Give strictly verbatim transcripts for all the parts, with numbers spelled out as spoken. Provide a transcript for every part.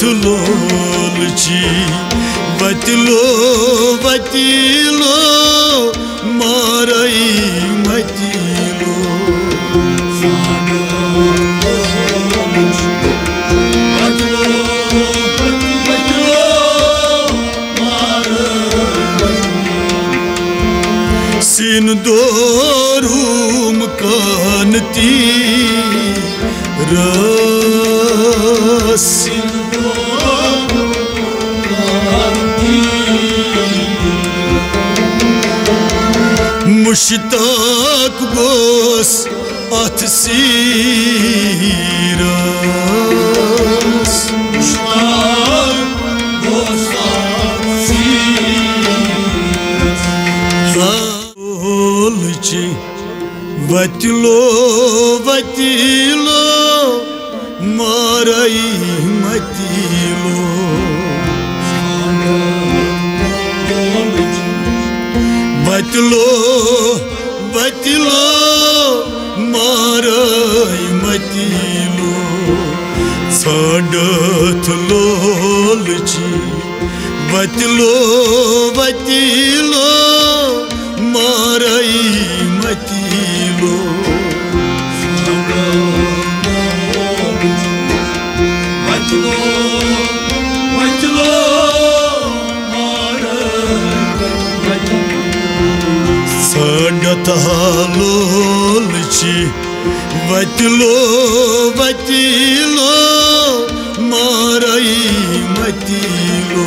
لولچی، وتلو، وتیلو، مارئی متیلو۔ سیندور ہم کانتی رس۔ مشتاق گوس اتھ سیرس۔ لولچی، وتلو، وتیلو، مارئی متیلو۔ وتلو، وتلو، مارئی متیلو۔ ژھانڈتھ لولچی، وتلو، وتیلو، مارئی متیلو۔ ژھانڈتھ لولچی، وتلو، وتیلو، مارئی متیلو۔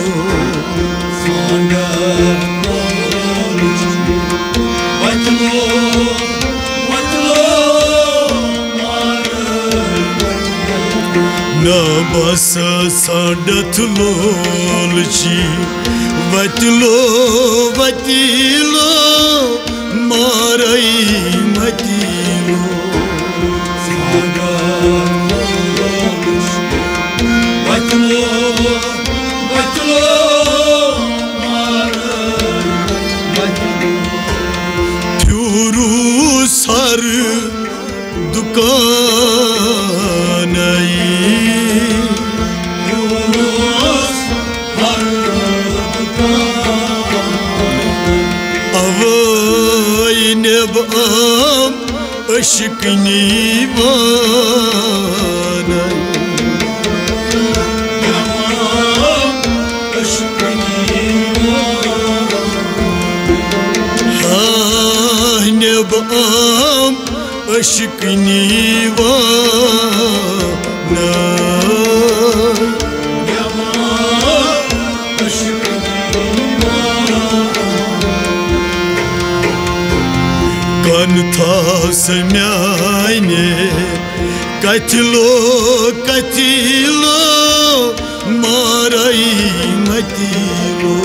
نہ بس ژھانڈتھ لولچی، وتلو، وتیلو، مارئی متیلو۔ پھیورو سر دکانَے۔ اوے نٮ۪بہٕ آم عشقٕنی وانَے۔ آہ، نٮ۪بہٕ آم عشقٕنی وانَے۔ کن تھاو سا میانہِ کتھِ لو، کتھِ لو، مارئی متیلو۔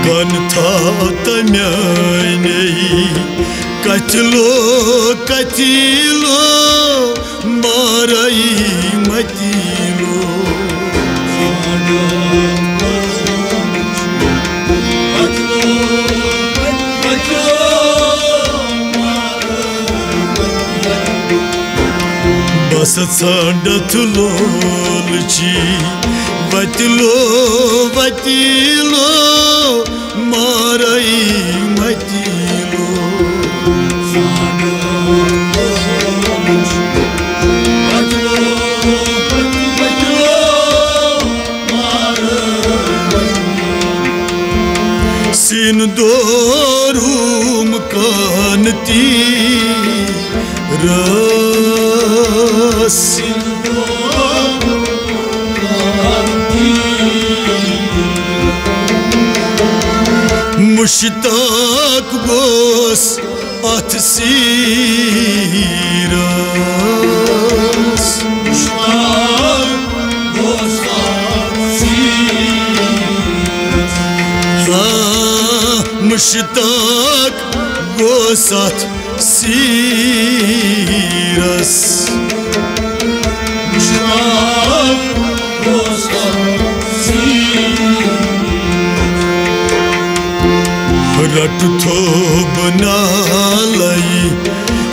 کن تھاو تہ میانہِ کتھِ لو، کتھِ لو، مارئی متیلو۔ بس ژھانڈتھ لولچی، وتلو، وتیلو، مارئی متیلو۔ سیندور ہم کانتی رس۔ مشتاق گوس اتھ سیرس۔ آ، مشتاق گوس اتھ سیرس۔ مشتاق گوس اتھ سیرس۔ رٹ تھوب نالے،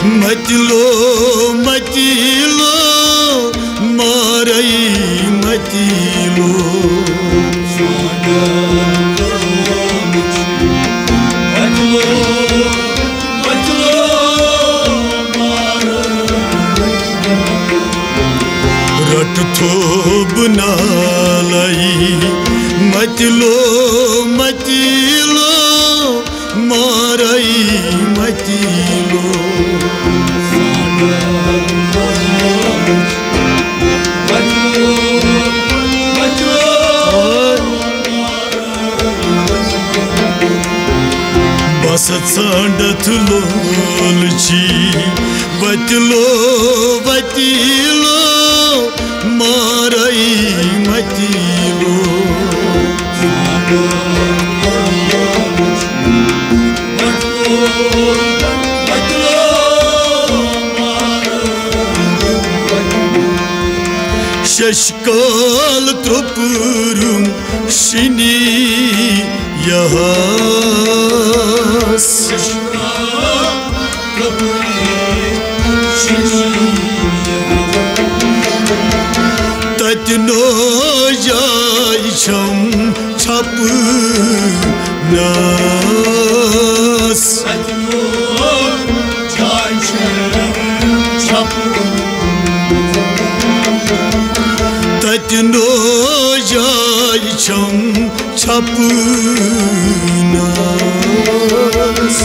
متلو، متلو، مارے، متلو۔ رٹ تھوب نالے، متلو، متلو، مارے، متلو۔ بس ژھانڈتھ لول چی، وتلو، وتلو، مارے، متلو۔ شش کال ترٛوپُرُم شِنی یَہَس۔ تَتہِ نوجاے چھَم چھَپہٕ نَس۔ تَتہِ نوجاے چھَم چھَپہٕ نَس۔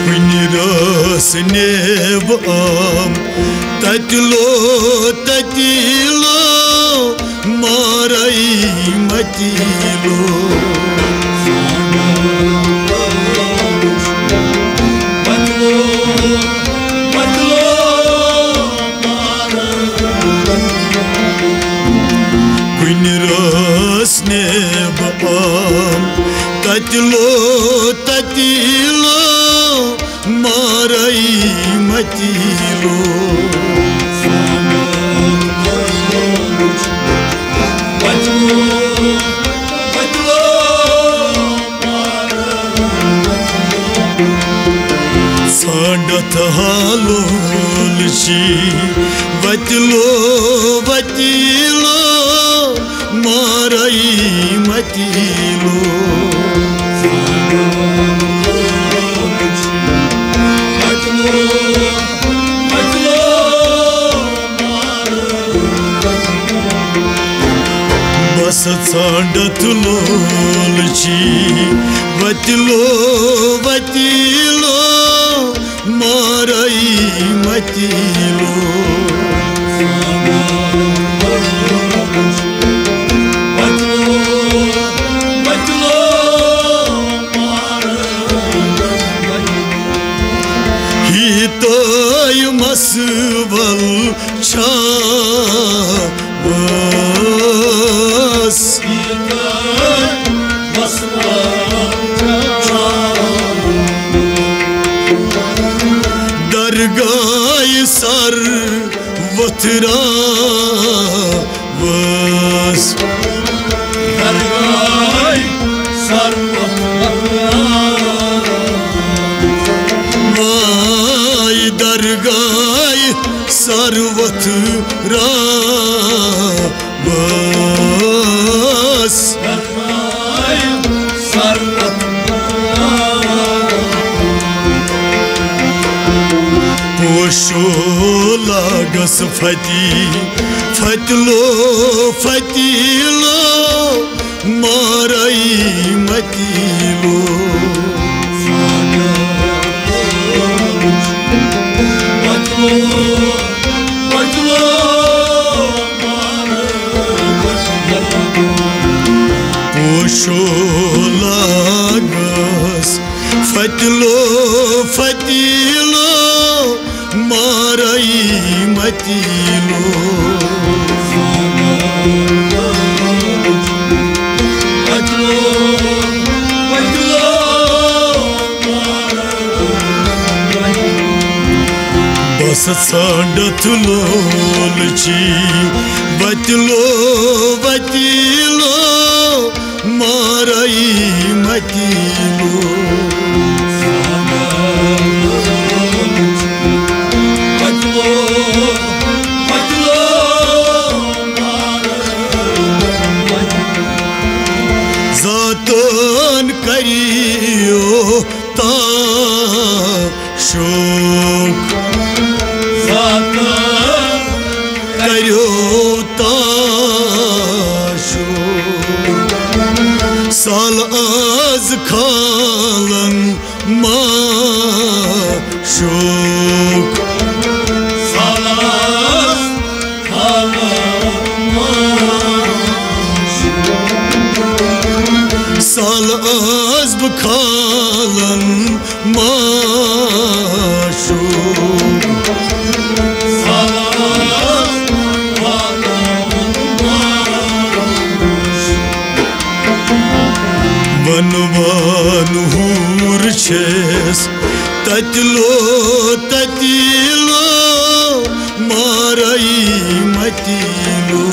کُنہِ رٲژ نیب عام، تَتہِ لو، تَتہِ لو، مارے، متلو۔ کُنہِ رٲژ نیب عام، تَتہِ لو، تَتہِ لو، مارے، متلو۔ ژھانڈتھ ہا لول چی، وتلو، وتلو، مارے، متلو۔ بس ژھانڈتھ لول چی، وتلو، وتلو، مارے، متلو۔ ہی تٲے مسول چھا وٲس۔ درگاہہِ سر وتھرا وٲس۔ درگاہہِ سر وتھرا۔ واے درگاہہِ سر وتھرا وٲس۔ پوشو لاگس فتی، فتلو، فتیلو، مارے متیلو۔ پوشو لاگس فتلو فتیلو، مارے متیلو۔ بس ژھانٛڈتھ لولچی، وتلو وتیلو، مارئی متیلو۔ زاتن کریو تا شوق۔ زاتن کریو تا شوق۔ سال از کھالن ما شوق۔ سال از کھالن ما شوق۔ سال از بہٕ کھالن ما شوق۔ وَن وَن حوٗر چھَس، تَتہِ لو، تَتہِ لو، مارَے مَتہِ لو۔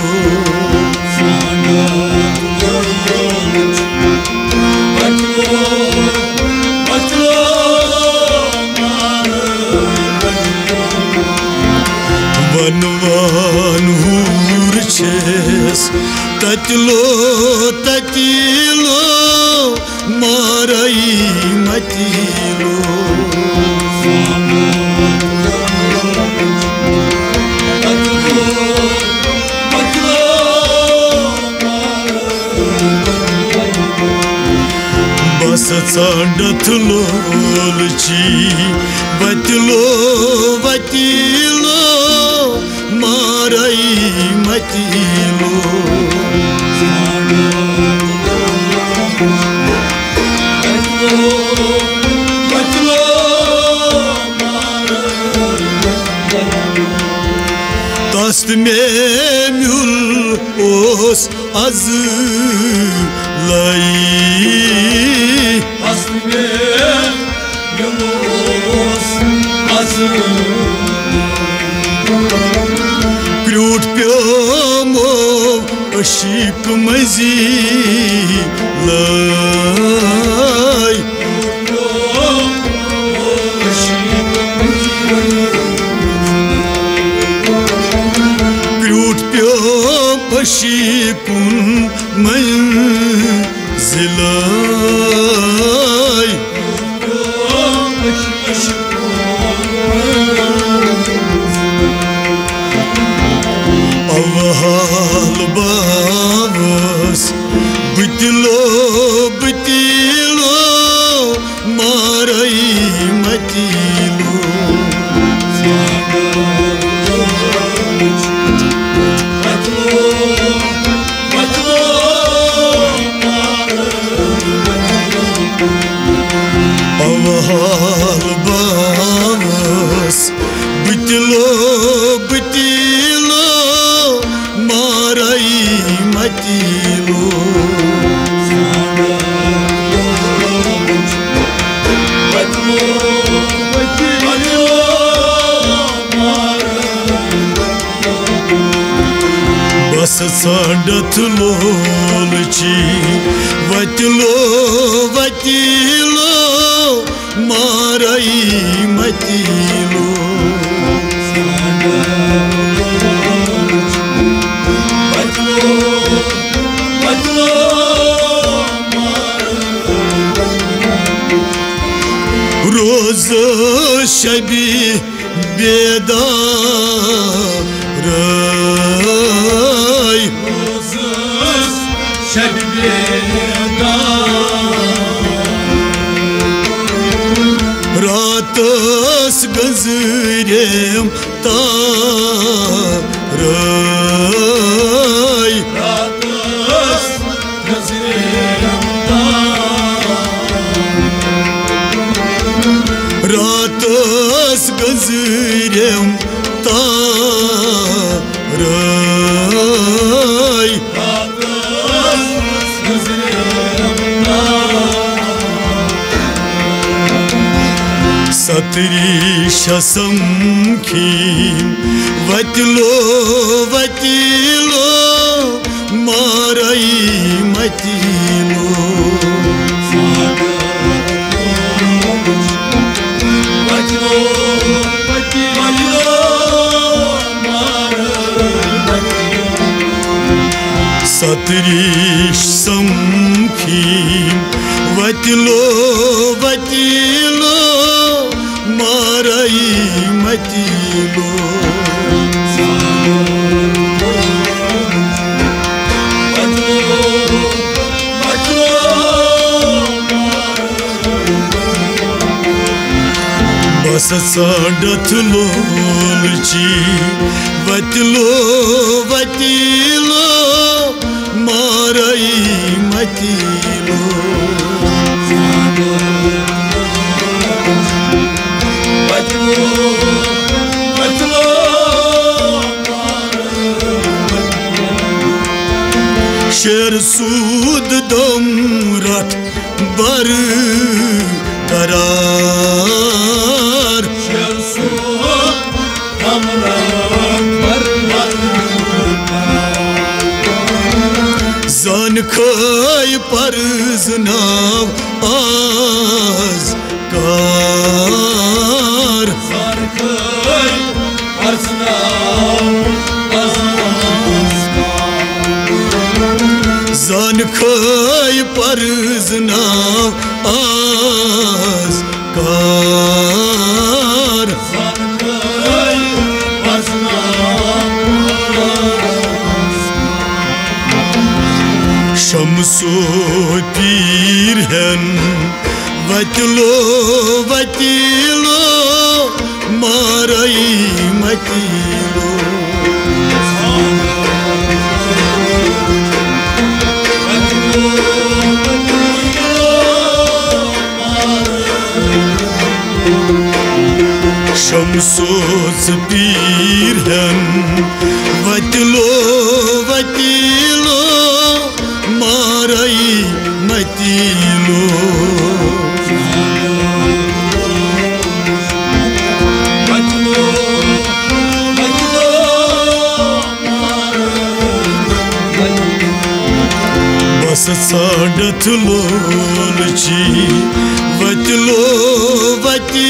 وَن وَن حوٗر چھَس، تَتہِ لو، تَتہِ لو، مارَے مَتہِ لو۔ بس ژھانٛڈتھ لولچی، وتہِ لو، وتہِ لو، مارَے مَتہِ لو۔ تس تہٕ مےٚ میُل اوس از لے۔ اصل مےٚ اوس از کرٛوٗٹھ پیومو عشق مٔنٛزی لے۔ کرٛوٗٹھ پیوم عشقُن مٔنٛزۍ ضلعے۔ اوحال باوس بہٕ تہِ لو، بہٕ تہِ لو، مارَے مَتہِ لو۔ اوحال باوس بہٕ تہِ لو، بہٕ تہِ لو، مارَے مَتہِ لو۔ بس ژھانٛڈتھ لولچی، وتہِ لو، وتہِ لو، مارَے مَتہِ لو۔ روز شبِ بیدارے۔ شبِ بیدار۔ راتس گٔنٛز تریش سمکھی وتلو وتیلو مارئی متیلو۔ ستریش سمکھی وتلو وتیلو مارئی متیلو۔ بس ژھانڈتھ لولچی وتلو وتیلو مارئی متیلو۔ شیر سود دم رکھ بر قرار۔ زن کھے پرز ناو آز کار۔ زن کھے پرز ناو آز کار۔ شمسو تیر ہن وتلو وتیلو مارئی متیلو۔ شمسوس پیر ہن وتلو وتیلو مارئی متیلو۔ بس ژھانڈتھ لولچی وتلو وتی